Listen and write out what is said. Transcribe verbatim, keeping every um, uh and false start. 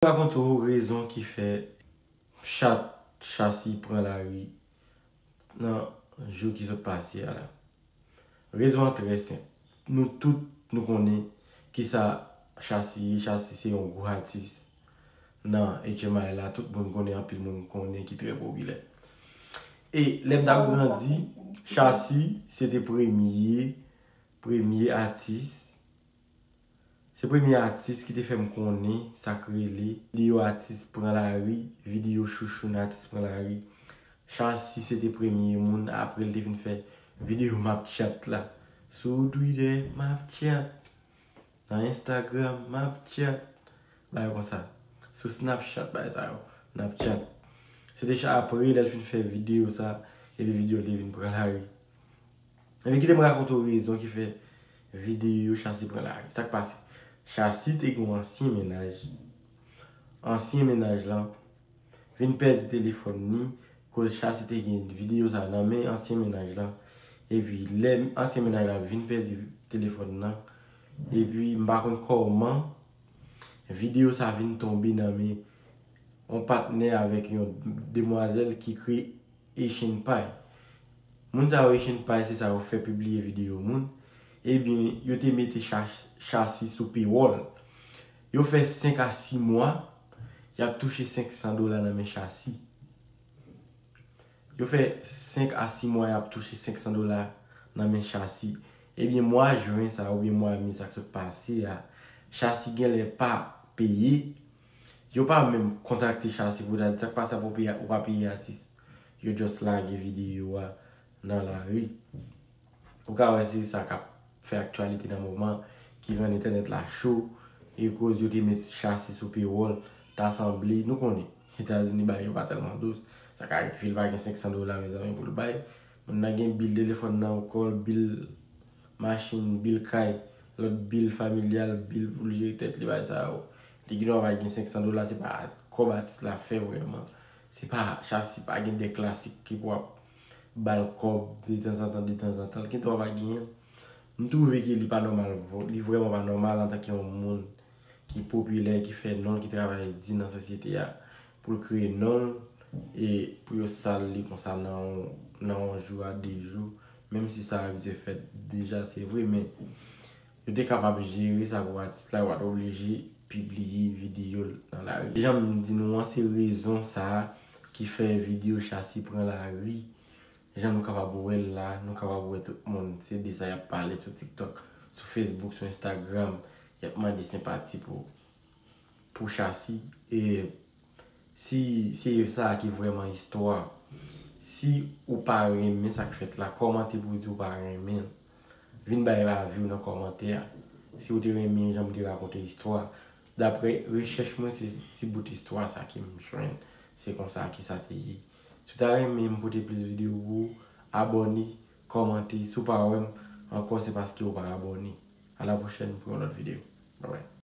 Rakonte w rezon ki fè chat Chasi pran lari nan jou ki sot pase a la. Rezon an trè senp. Nou tout nou konnen kisa Chasi ye. Chasi se yon gwo atis nan H M I la. Tout moun konnen, anpil moun konnen, ki trè popilè. E lè m t ap grandi, Chasi se te premye, premye atis Se premye atis ki te fè m konnen sa k rele videyo atis pran lari, videyo chouchoun atis pran lari. Chasi se te premye moun, apre l te vin fè videyo m ap tchat la. Sou Twitter, m ap tchat. Nan Instagram, m ap tchat. Bagay konsa. Sou Snapchat, bagay sa yo. M ap tchat. Se te cha-, apre lè l fin fè videyo sa, epi videyo l te vin pran lari. Ebyen, kite m rakonte w rezon ki fè videyo Chasi pran lari. Sa k pase? Chasi te gen yon ansyen mennaj. Ansyen mennaj lan vin pèdi telefòn ni, koz Chasi te gen videyo sa nan men ansyen mennaj lan. Epi, lè ansyen mennaj la vin pèdi telefòn nan, epi m pa konn kòman videyo sa vin tonbe nan men yon patnè avèk yon demwazèl ki kreye Asian Pie. Moun sa yo Asian Pie, se sa yo fè pibliye videyo moun. Ebyen, yo te mete Cha-, Chasi sou pewòl. Yo fè senk a sis mwa, y ap touche senk san dola nan men Chasi. Yo fè senk a sis mwa, y ap touche senk san dola nan men Chasi. Ebyen, mwa jen sa, oubyen mwa me sa k sot pase a, Chasi genlè pa peye. Yo pa menm kontakte Chasi pou ta di sa k pase pou peye, ou pa peye atis. Yo just lage videyo a nan lari. Ou ka wè se sa k ap fè aktyalite nan moman, ki rann entènèt la cho, e koz yo te met Chasi sou pewòl, ta sanble, nou konnen, Etazini bagay yo pa tèlman dous, sa ka rive l pa gen senk san dola, mezanmi, pou l bay. Moun nan gen bil telefòn nan kò l, bil machin, bil kay, lòt bil familyal, bil pou l jere tèt li, bagay sa yo. Li gen dwa pa gen senk san dola, se pa kòb atis la fè vrèman. Se pa, Chasi pa gen de klasik ki pou ap ba l kòb detanzantan, detanzantan. L gen dwa pa genyen. M twouve ke li pa nòmal, li vrèman pa nòmal antanke yon moun ki popilè, ki fè non l, ki travay di nan sosyete a, pou l kreye non l, e pou yo sal li konsa nan yon, nan yon jou a de jou, menm si sa abitye fèt deja, se vre, men yo te kapab jere sa pou atis la, yo pa t oblije pibliye videyo l nan lari. Jan m di nou an, se rezon sa a ki fè videyo Chasi pran lari. Jan nou kapab wè l la, nou kapab wè tout moun, se de sa y ap pale sou TikTok, sou Facebook, sou Instagram, y ap mande senpati pou, pou Chasi. E si se sa ki vrèman istwa, si ou pa renmen sa k fèt la, kòmante pou di ou pa renmen l. Vin bay avi w nan kòmantè a. Si w te renmen jan m te rakonte istwa, daprè rechèch mwen, se ti bout istwa sa ke m jwenn. Se konsa ke sa te ye. Si w ta renmen m pote plis videyo pou ou, abòne, kòmante. Si w pa wè m ankò, se paske w pa abòne. A la pwochèn pou yon lòt videyo. Bye bye.